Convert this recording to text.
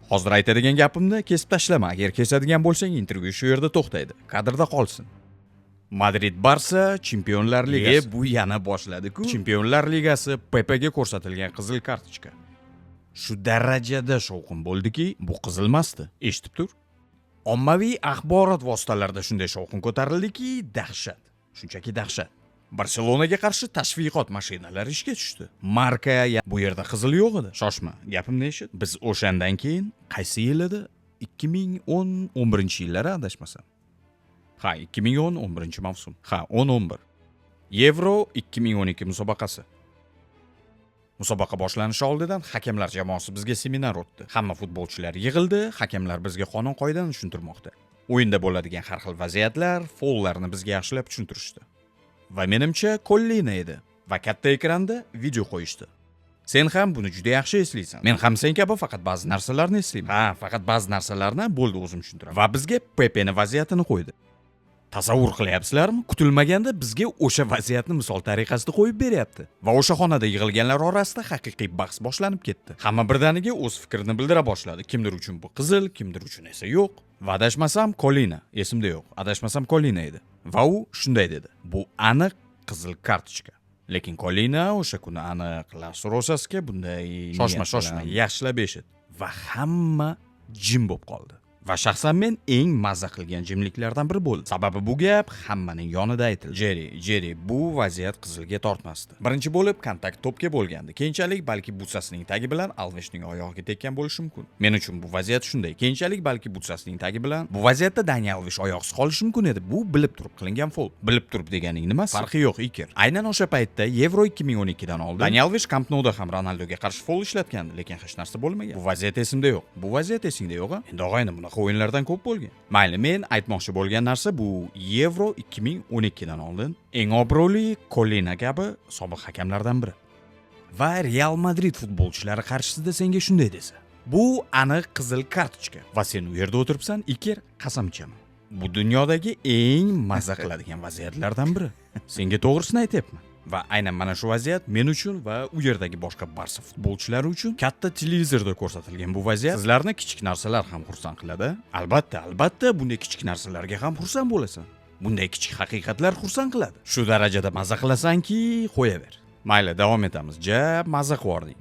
Hozir aytadigan gapimni kesib tashlama. Agar kesadigan bo'lsang, intervyu shu yerda to'xtaydi. Kadrda qolsin. Madrid Barsa Chempionlar Ligasi. Bu yana boshladi-ku. Chempionlar Ligasi, Pepega ko'rsatilgan qizil kartochka. Shu darajada shovqin bo'ldiki, bu qizilmasdi. Eshitib tur. Ommaviy axborot vositalarida shunday shovqin ko'tarildiki, dahshat. Shunchaki dahshat. Barselonaga qarshi tashviqot mashinalari ishga tushdi. Marka bu yerda qizil yo'q edi. Shoshma, gapimni eshit. Biz o'shandan keyin qaysi yil edi? 2010 11 yillari, adashmasam. Ha, 2010 11 mavsum. Ha, 10-11. Yevro 2012 musobaqasi. Musobaqa boshlanishi oldidan hakamlar jamoasi bizga seminar o'tdi. Hamma futbolchilar yig'ildi, hakamlar bizga qonun qoidani tushuntirmoqda. O'yinda bo'ladigan har xil vaziyatlar, follarni bizga yaxshilab tushuntirishdi. Va menimcha, Kollina edi va katta ekranda video qo'yishdi. Sen ham buni juda yaxshi eslaysan. Men ham sen kabi faqat ba'zi narsalarni eslayman. Ha, faqat ba'zi narsalarni, bo'ldi, o'zim tushuntiraman. Va bizga Pepeni vaziyatini qo'ydi. Tasavvur qilyapsizlarmi? Kutilmaganda bizga o'sha vaziyatni misol tariqasida qo'yib beryapti. Va o'sha xonada yig'ilganlar orasida haqiqiy bahs boshlanib ketdi. Hamma birdaniga o'z fikrini bildira boshladi. Kimdir uchun bu qizil, kimdir uchun esa yo'q. Va adashmasam, Kolina, esimda yo'q. Adashmasam, Kolina edi. Va u shunday dedi: "Bu aniq qizil kartochka." Lekin Kolina o'sha kuni aniq Las Rosasga bunday. Shoshma, shoshma, yaxshilab eshit. Va hamma jim bo'lib qoldi. Va shaxsan men eng mazza qilgan jimliklardan biri bo'ldi. Sababi bu gap hammaning yonida aytildi. Jerry, Jerry, bu vaziyat qizilga tortmasdi. Birinchi bo'lib kontakt to'pga bo'lgandi. Keyinchalik balki butsasining tagi bilan Alveshning oyog'iga tekkan bo'lishi mumkin. Men uchun bu vaziyat shunday. Keyinchalik balki butsasining tagi bilan, bu vaziyatda Dani Alvesh oyoqsiz qolishi mumkin edi. Bu bilib turib qilingan fol. Bilib turib deganing nimasi? Farqi yo'q, Iker. Aynan o'sha paytda Yevro 2012 dan oldin Dani Alvesh Camp Nouda ham Ronaldoga qarshi fol ishlatgandi, lekin hech narsa bo'lmagan. Bu vaziyat esimda yo'q. Bu vaziyat esingda yo'q, a? Endi, og'ayni, bunaqa o'yinlardan ko'p bo'lgan. Mayli, men aytmoqchi bo'lgan narsa, bu Yevro 2012 dan oldin eng obro'li Kolina kabi sobiq hakamlardan biri. Va Real Madrid futbolchilari qarshisida senga shunday desa: "Bu aniq qizil kartochka." Va sen u yerda o'tiribsan, Iker, qasam ichaman. Bu dunyodagi eng maza qiladigan vaziyatlardan biri. Senga to'g'risini aytyapman. Va aynan mana shu vaziyat men uchun va u yerdagi boshqa Barsa futbolchilari uchun katta televizorda ko'rsatilgan bu vaziyat. Sizlarni kichik narsalar ham xursand qiladi. Albatta, albatta, bunday kichik narsalarga ham xursand bo'lasan. Bunday kichik haqiqatlar xursand qiladi. Shu darajada maza qilasanki, qo'yaver. Mayli, davom etamiz. Ja maza qilib.